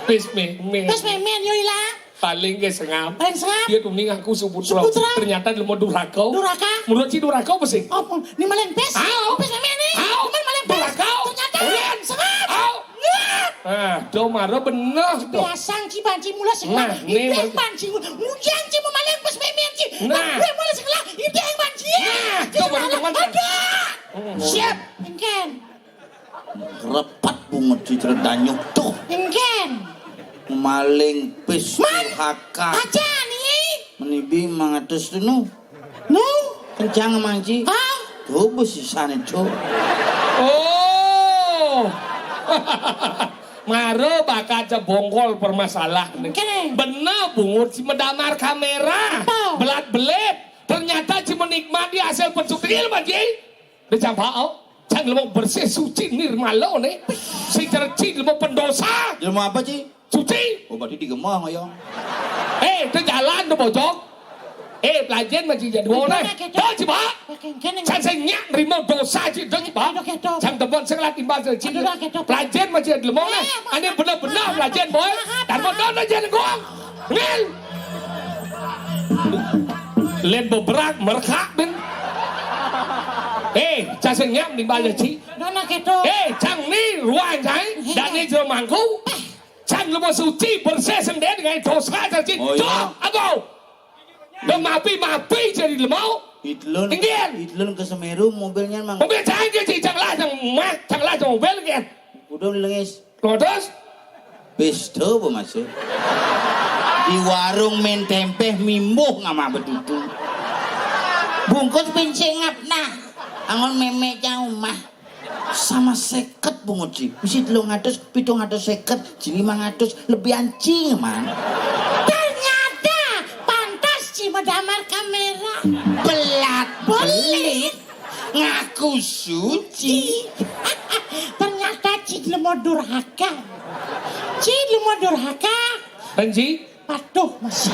Pis mémén. Pis mémén yo ilang. Paling ké sengap. Paling sengap. Dia tuh ning aku Suputra. Suputra. Ternyata dia mau duraka. Duraka. Menurut si duraka apa sih? Oh, ini maling pis. Au. Pis mémén né. Au. Cuman maling pis. Duraka. Ternyata. Orén. Sengap. Au. Nah, do mara bener do. Biasang ci banci mula sekolah. Nah, né idéng banci mula. Mujang ci mamaling pas mémén ci. Nah. Gue mula sekolah, idéng banci. Nah, do mara bener. Ada. Hmm. Siap. Engken. Repet bungut ci ceritanya tuh. Engken. Maling pis durhaka. Aja nih. Menibi mangatus tuh nu. Nu? Kencang manci. Ah. Tuh besi sana tuh. Oh. Mara bakal cebongkol permasalahan. Kéné. Bener bungut si medamar kamera. Apa? Belat belit. Ternyata si menikmati hasil pencutrian, Pak Ji. Dia campak, oh. Cang lemo bersih suci nirmala né. Si cerci lemo pendosa. Lemo apa, Ci? Suci. Oh, berarti digemah, ngoyong. Eh, itu jalan tuh, bojok. Eh, pelajen mah ci jadwal né. Tuh, coba. Cang sing nyak nerima dosa ci, tuh, coba. Cang temen sing lah timbal ci. Pelajen mah ci lemo né. Ané bener-bener pelajen, boy. Dan mau tahu aja gong. Ngil. Lén beberak, merekak, ben. Eh, cang sing nyak timbal ci. Dona kéto. Eh, cang ni ruang cai. Dan ni jero mangku. Cang lemo suci, bersih sendiri dengan dosa cang ci. Oh, iya. Cok, aku. Dong mapi-mapi jadi lemo. Idlun. Inggih. Idlun ke Semeru, mobilnya mang. Mobil cang ci, cang lah, cang mah, cang lah, cang mobil, inggih. Udah lengis. Lodos. Pesta apa masih? Di warung men tempeh mimbuh ngamah bedudu. Bungkus pincing ngap nah. Angon mémé jauh mah. Sama seket bungut ci. Mesti telung atus, pitung atus seket, ci limang atus, lebih anjing man. Ternyata pantas ci medamar kamera. Belat belit. Ngaku suci. Ternyata ci lemo durhaka. Ci lemo durhaka. Benci? Patuh masih.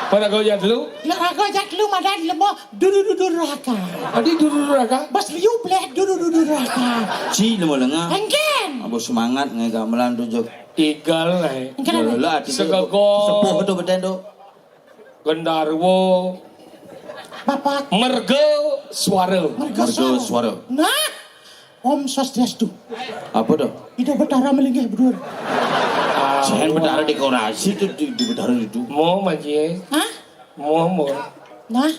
Pada kau jadlu? Nak raga jadlu madan lemo dudu-dudu durhaka. Adi dudu durhaka? Bas liu bleh dudu-dudu durhaka. Ci lemo lenga. Engken. Abo semangat ngai gamelan tujuh. Igal lah. Engken. Lala ati. Segego. Sepuh tu beten tu. Gendarwo. Bapak. Merga suara. Merga suara. Nah, Om Swastiastu. Apa tuh? Ida Betara melinggih berdua. Sen Betara dekorasi tuh di, di Betara itu. Mo maji. Hah? Mo mo. Nah.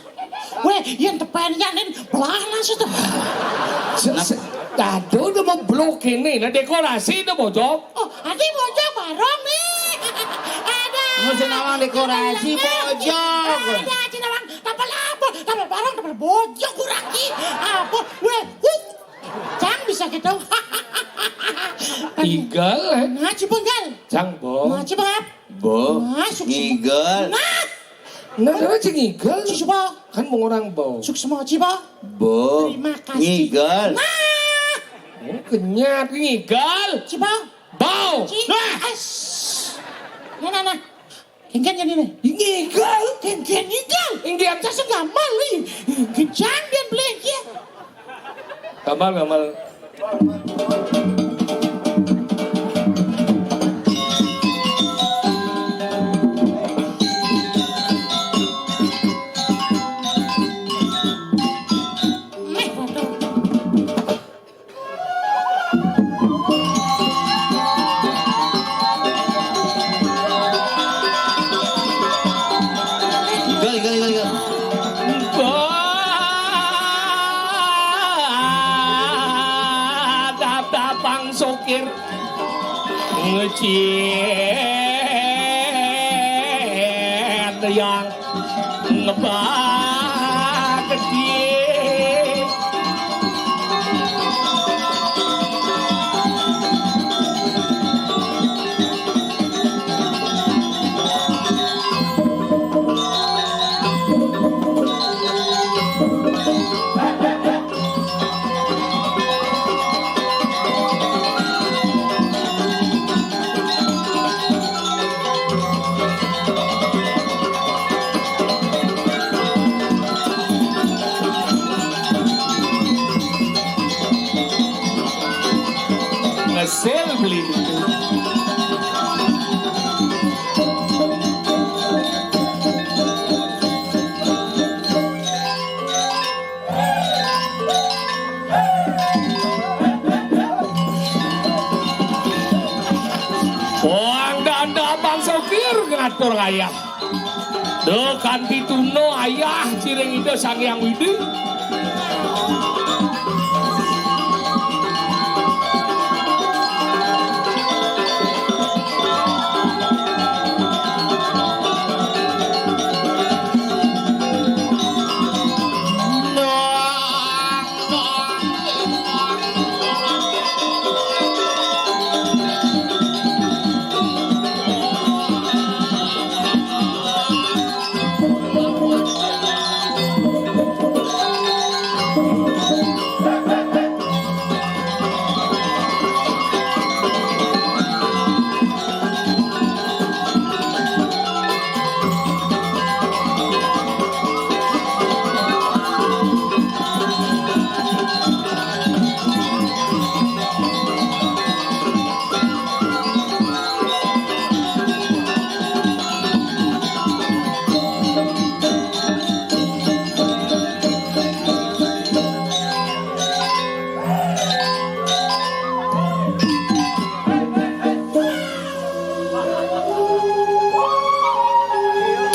Weh, yang tepen ya nen belah nasi tuh. Aduh, udah mau blok ini, nah dekorasi itu bojok. Oh, adi bojok barong nih. Ada. Mesti nawang dekorasi bojok. Ada, ada nawang tapal apa? Tapal barong, tapal bojok kurang ki. Apa? Weh, uh. Cang bisa gitu. Igal, eh? Nah, cipenggal. Cang, bo. Nah, cipengap. Bo. Nah, sukses. Ngigal. Nah. Nah, ada aja ngigal. Sukses, bo. Kan mau orang bo. Sukses, bo, cibo. Bo. Terima kasih. Ngigal. Nah. Oh, kenyat ngigal. Cibo. Bau. Ci-, nah. As. Nah, nah, nah. Engken jadi nih. Ngigal. Engken ngigal. Engken. Saya gamal nih. Kencang dia beli ya. Gamal, gamal. Sokir ngecit yang ngebak gede. Ngesil beli. Wong danda Abang Sokir ngatur ayah. Duh, kanti tuna ayah ciring Ida Sang Hyang Widi.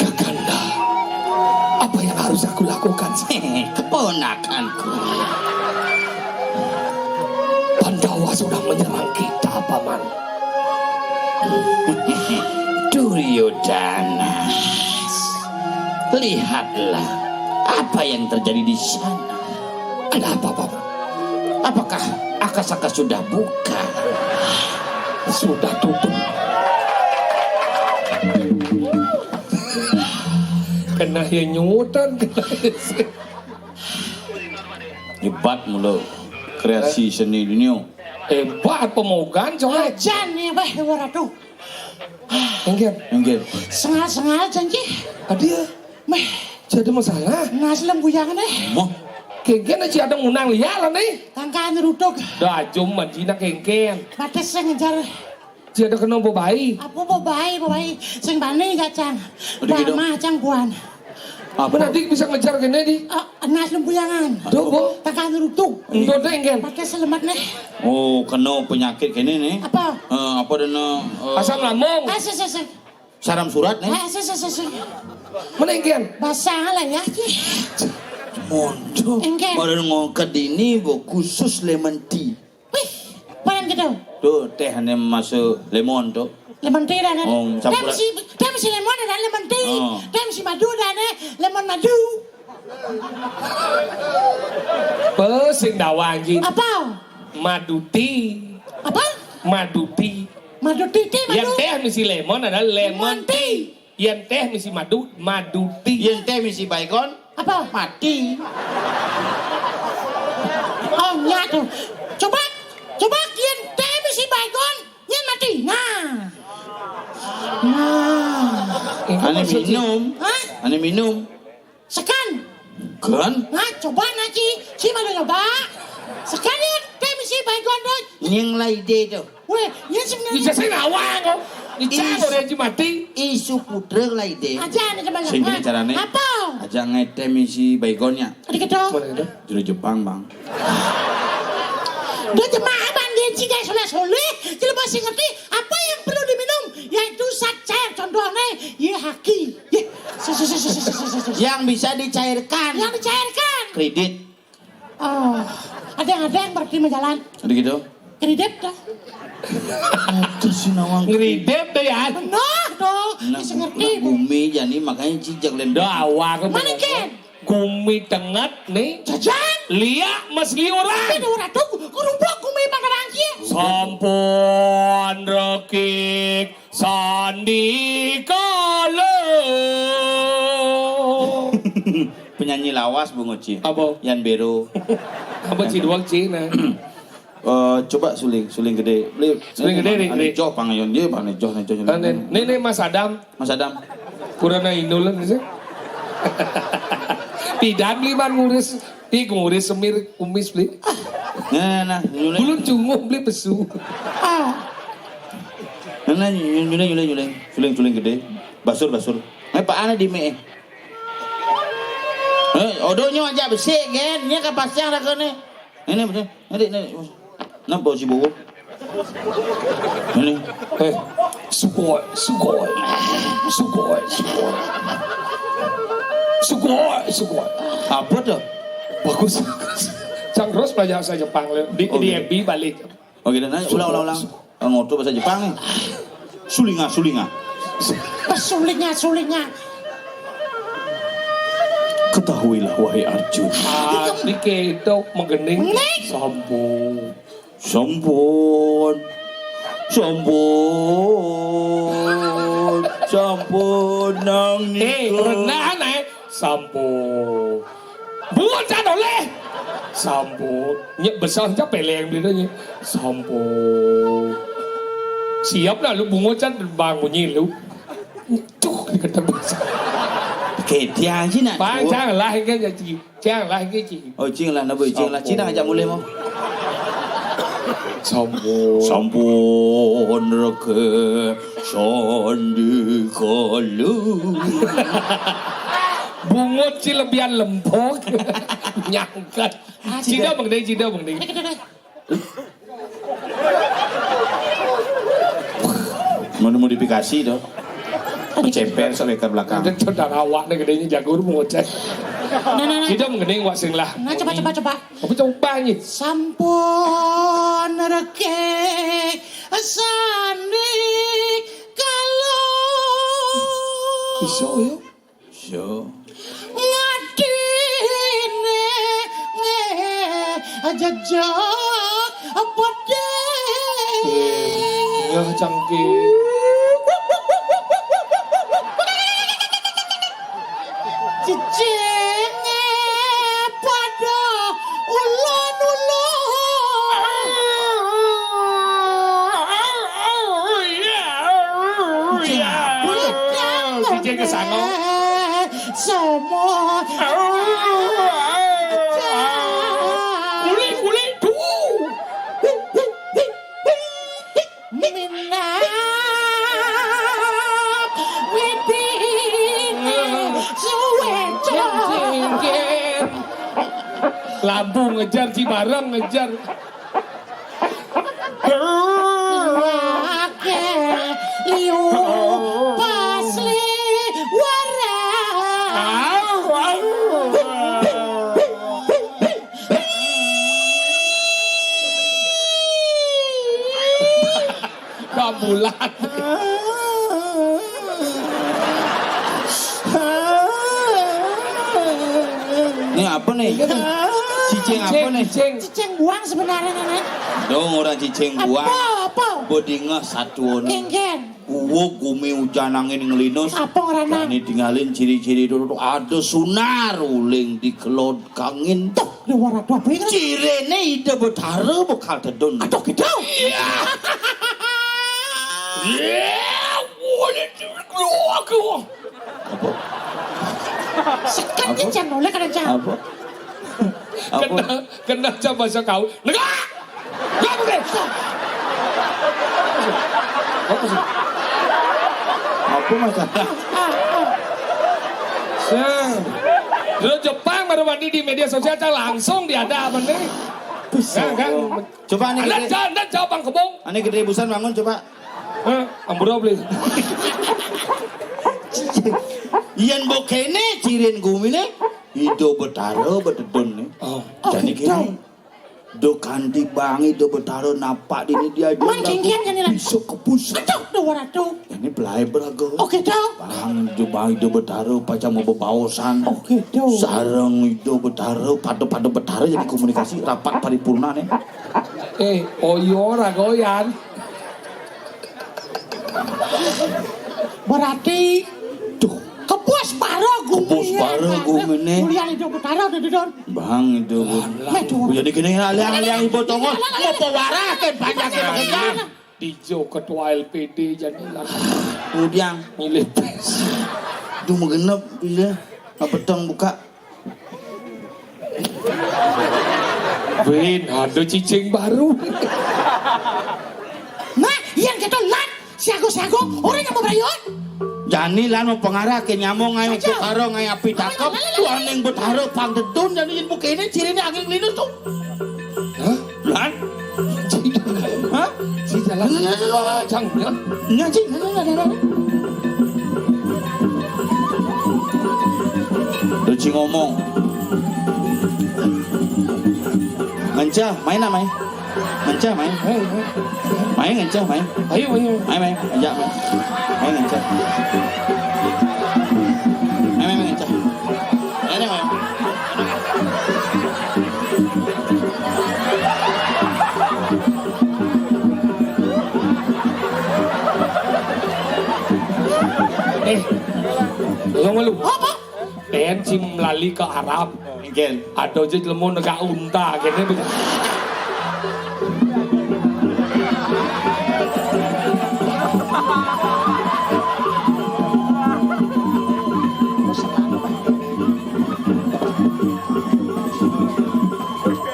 Kakanda, apa yang harus aku lakukan? Keponakanku. Pandawa sudah menyerang kita, Paman. Duryodana, lihatlah apa yang terjadi di sana. Ada apa, Paman? Apakah akasaka sudah buka? Sudah tutup. Kena ya nyutan. Hebat mulu kreasi seni dunia. Hebat pemogan, coy. Ajan nih, bah, dua ratus. Enggak. Enggak. Sengal-sengal janji. Adia. Meh. Jadi masalah. Nas lembuyangan eh. Mah. Kengken aja ada ngunang lihat lah nih. Tangkaan rutuk. Dah jom manjina kengken. Batas saya ngejar. Jadi ada kena bebai. Apa bebai, bebai? Sing bani gacang. Udah gitu. Bama cang buan. Apa nanti bisa ngejar kene di? Ah, nas lembuyangan. Tuh, Bu. Tangkaan rutuk. Tuh, deh, kengken. Pakai selemat nih. Oh, kena penyakit kene nih. Apa? Eh, apa dana, eh, asam lambung. Ah, sih, sih, sih. Saram surat nih. Ah, sih, sih, sih, sih. Mana kengken? Basah lah ya, Ci. Monto. Kengken. Baru ngongkat ini, Bu, khusus lemon tea. Wih, barang gitu. Tuh, teh ane masuk lemon tuh. Lemon tea dah, dah. Oh, teh campur. Mesti, teh mesti lemon dah, lemon tea. Oh. Teh mesti madu dah, nih. Lemon madu. Pesing dawa anjing. Apa? Madu tea. Apa? Madu tea. Madu tea, tea, madu. Yang teh mesti lemon adalah lemon tea. Lemon tea. Yen teh misi madu, madu ti. Yen teh misi baygon, apa? Mati. Oh, nya tuh. Coba, coba yen teh misi baygon, yen mati. Nah. Nah. Ane minum. Hah? Ane minum. Sekan. Kan? Nah, coba na ci, ci madu nyoba. Sekan yen teh misi baygon tuh. Nyeng lai de tuh. Weh, ya sebenarnya. Ija sing awang kok. Ija kok udah mati. Isu putra lah ide. Aja nih coba. Sing gini carane. Apa? Aja ngetem isi baygonnya. Dikit dong. Mana itu? Juru Jepang, Bang. Dia Jepang, Bang, dia sih kayak soleh-soleh. Jadi masih ngerti apa yang perlu diminum, yaitu zat cair, contohnya, ye haki. Ye. Yang bisa dicairkan. Yang dicairkan. Kredit. Oh, ada yang, ada yang berarti menjalan. Ada gitu. Kredit dah. Aduh, si nawang. Ngridep deh ya. Nah, dong. Nah, bisa ngerti. Nah, gumi jani makanya cicak lendo. Dah awak. Mana, Ken? Gumi tenget nih. Jajan. Liak mas liuran. Ada orang tuh, kerupuk gumi pada bangkit. Sampun rekik sandi kala. Penyanyi lawas, Bu Ngoci. Apa? Yan Bero. Apa, Ci, dua, Ci, nah? Eh, coba suling, suling gede. Beli, suling gede nih, ane joh pangayon dia, ane joh, ane joh. Ane, nih, nih, Mas Adam. Mas Adam. Kurana Inul sih. Pidan beli man ngurus, pi ngurus semir kumis beli. Nah, nah, nyuling. Belum cunguh beli pesu. Nah, nah, nyuling, nyuling, nyuling. Suling, suling gede. Basur, basur. Nah, Pak Ana di me. Eh, odonya aja besik, Gen. Ini kapas yang raga nih. Ini betul. Nanti, nanti. Nampak si bubuk. Ini. Eh, sugoi, sugoi. Sugoi, sugoi. Sugoi, sugoi. Apa tuh? Bagus. Cang terus belajar bahasa Jepang, Le. Di, oh, di gitu. F B balik. Oh, gitu. Nah, ulang, ulang, ulang. Ngoto bahasa Jepang nih. Sulinga, sulinga. Sulinga, sulinga. Ketahuilah, wahai Arjuna. Ah, di ketok menggening. Menggening. Sampun. Sampun. Sampun. Sampun nang eh, nika. Rendahan, eh. Sampun. Bungut can oleh. Sampun. Nyek besar aja peleng dia nya. Sampun. Siap lah lu bungut can bang bunyi lu. Tuh, dikata besar. Oke, dia aja nak. Bang, tuh. Jangan lah, ini aja, Ci. Cang lah, iki, Ci. Oh, Cing lah, napa, Cing lah? Cina ngajak mulai mau. Sampun. Sampun reke sandi kalu. Bungut ci lebihan lembok. Nyangkat. Cida mengdeng, cida mengdeng. Mau modifikasi tuh. Ceper sampai ke belakang. Ada cedar awak nih gedenya jagur mau ngoceh. Nah, nah, nah. Kita mending wak sing lah. Nah, coba, coba, coba. Apa coba nih? Sampun reke sandi kalau. Bisa ya. Yo. Ngadine jejak pedhe. Ya, cangki. Jejengnge padha ulun-ulun. Cicing kesana. Semua. Kulit, kulit, tuh. Minat widine suwe. Lampu ngejar, Cibareng ngejar. Wake liu pas liwara. Kambulan. Ini apa nih? Cicing apa nih? Cicing. Cicing buang sebenarnya, Nenek. Dong, orang cicing buang. Apa, apa? Bedingah satu nih. Kengken. Uwuk gumi ujan angin ngelinus. Apa ngerana? Ini tinggalin ciri-ciri dulu tuh. Ada sunar uling di kelod kangin. Tuh, ada warna dua apa ini? Cirene ida betara bekal tedun. Aduh, gitu. Iya. Iya, boleh dulu aku. Apa? Sekat apa? Cang, oleh kada, Cang. Apa? Apa? Kena, kena, Cang, bahasa kau. Negak! Negak, oke. Apa sih? Apa masalah? Sing. Dulu Jepang baru mandi di media sosial, Cang, langsung diada apa nih? Bisa. Kan, kan? Coba nih, anda gede. Jawab, anda jawab, Bang Kebong. Ane gede busan bangun, coba. Eh, ampura, please. Yen mbok kene cirin gumine, ida betara betedun ne. Oh. Jane kene. Do kanthi bang Ida Betara napak dini dia aja. Man jingkian jani lan. Bisa kebus. Aduh, duh, waduh. Ini belai beraga. Oke, Cok. Bang Ida, bang Ida Betara pacang mau bebaosan. Oke, Cok. Sareng Ida Betara, pada-pada Betara jadi komunikasi rapat paripurna nih. Eh, oyo ragoyan. Berarti Duh, kebus paro gumi. Kebus paro gumine. Mulian Ida Betara, Dudun. Bang Ida. Alah. Metu. Jadi kene aliang-aliang ibu tongol. Alah, alah, alah. Apa warah kan banyak. Alah, alah, alah. Dijo ketua L P D jani lan. Kemudian milih pes. Duh, menggenep bisa. Apa tong buka? Win, ada cicing baru. Nah, yang kita lan siago-siago orang yang mau berayot. Jani lan mau pengarah ke nyamong ngai. Aja. Untuk karo ngai api cakep. Alah, alah, alah. Tuaning Betara pang dedun jani yen mukene cirine angin linus tuh. Hah? Lan? Hah? Si jalan. Alah, alah, alah, alah. Cang, ya. Nya, Cing. Alah, alah, alah, alah. Lu, Cing, ngomong. Ngencah, main ah, main. Ngencah, main. Ayo, ayo. Main, ngencah, main. Ayo, ayo. Main, main. Ajak, main. Main, ngencah. Main, main, main, ngencah. Main, main. Eh, lu malu. Apa? Ben si melali ke Arab. Nggih. Ada aja lemu negak unta kene.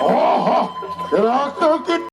Oho, neraka kita.